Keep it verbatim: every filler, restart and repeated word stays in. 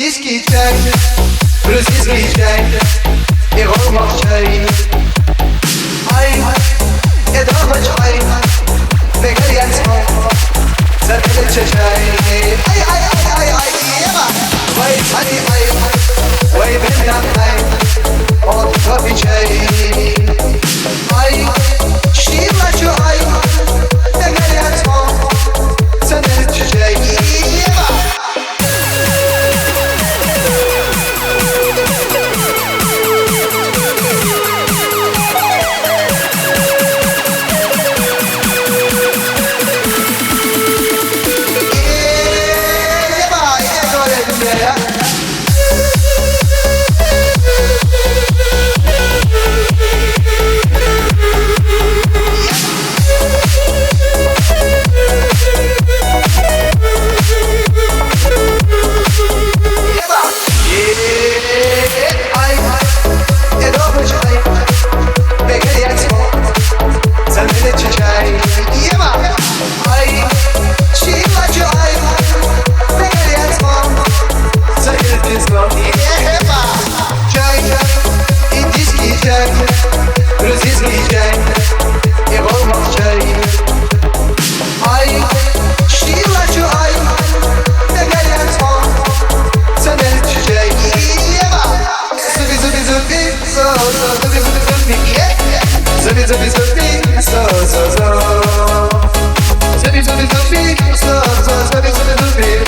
Индийский чай, грузинский чай, и голмах чай. Ай, это ночь, ай, вегетарианство, забили чай. Ай, ай, ай, ай, ай, ева. Вай, ай, ай, вай, бендан, ай, от кофе чай. Ай, шила чай, вегетарианство, забили чай. Ева. Чай, индийский чай, грузинский чай, и голмах чай. Ай, шила чай, вегетарианство, забили чай. Ева. Зуби, зуби, зуби, зо, зо, зуби, зуби, зуби, е. Зуби, зуби, зуби, зо, зо, зо. Зуби, зуби, зуби, зо, зо, зуби, зуби, зуби.